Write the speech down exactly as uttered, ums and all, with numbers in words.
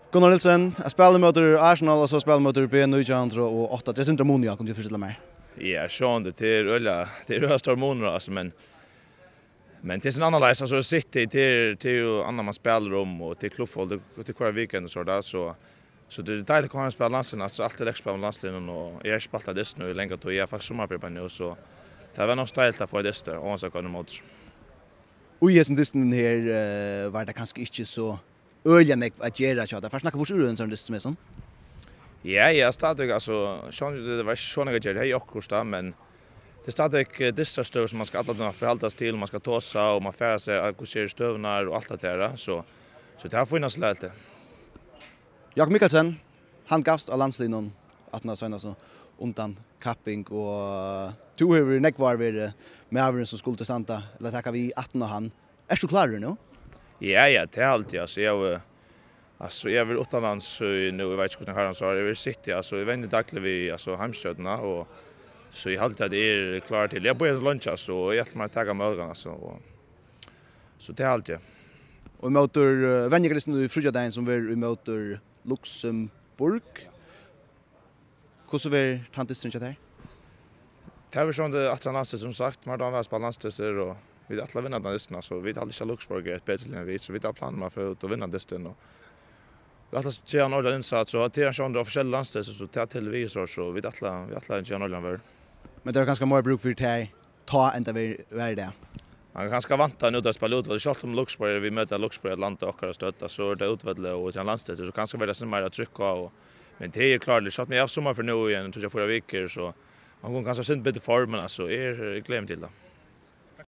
Gunnar Nielsen, at spæla móti Arsenal og so spæla móti B nítjan hundrað og átta, tað er sindur munur, ja, kundi tú fortelja mær? Ja, sjálvandi, tað er øgiliga, tað er øgiliga stór munur, altso, men, men tað er so annarleiðis, altso, City, tað er, tað er jú annað man spælir um, og tað er klubbfólk, tað, tað er hvørja weekend og so, so, so tað er deiligt at koma og spæla landsliðið, altso, alt er lekkert at spæla við landsliðnum, og eg havi ikki spælt av dystin í langa tíð, eg havi faktiskt summarferiu bara nú, so tað var nokk so deiligt at fáa dystin, óansæð hvønn er móti. Og í hesum dystinum her, eh, var tað kanska ikki so øgiliga nógv at gera hjá tær. Fært nakað burtur úr ein sånn dyst sum hesum? Ja, ja, stadigvæk, altso, sjálvandi, tað var ikki so nógv at gera, tað er okkurt, tá, men tað er stadigvæk, eh, dystarstøður sum man skal alla tíðina forhalda seg til, man skal tosa, og man fær at síggja, hvussu eru støðurnar og alt tað har, so, so tað er fínasta lagið. Jákup Mikkelsen, hann gavst á landsliðnum aftan á seinastu undankapping, og tú hevur í nógv ár verið maðurin sum skuldi standa, ella taka við aftan á hann. Ert tú klárur nú? Ja, ja, tað haldi eg, altso, eg havi, altso, eg havi verið uttanlands í, nú, eg veit ikki, hvussu nógv harrans ár, eg havi verið í City, altso, eg venji dagliga við, altso, heimstjørnuna, og so eg haldi, at eg eri klárur til, eg havi bíðað so leingi, altso, og eg ætli mær at taka møguleikan, altso, og so tað haldi eg. Og ímóti, eh, venjingardysti í fríggjadagin, sum verður ímóti Luxemburg. Hvussu verður tann dysturin hjá tær? Tað verður sjálvandi aftur á landsdystin, sum sagt. Mær dámar væl at spæla landsdystir, og vit ætla at vinna tann dystin, altso. Vit halda ikki, at Luxemburg er eitt betri lið enn vit, so vit hava planar um at fara út og vinna dystin, og vit ætla at gera ein ordiligan innsats, og tað er sjálvandi á forskellig landsdystir, so tað telur við, so, so vit ætla, vit ætla at gera ein ordiligan vørð. Men tað er kanska meira brúk fyri tær tá, enn tað ver-, var í dag? Man kann kanska vænta nú, at spæla útvøll, sjálvt um Luxemburg, vit møta Luxemburg, eitt land av okkara stødd, so er tað útvøll og til ein landsdystur, so kanska verður tað sindur meira trykk á, og, men tað er klárliga, sjálvt um eg havi summarferiu nú í ein tríggjar, fýra vikur, so man kann kanska vera sindur betur í formi, men, altso, eg, eg gleði meg til tað.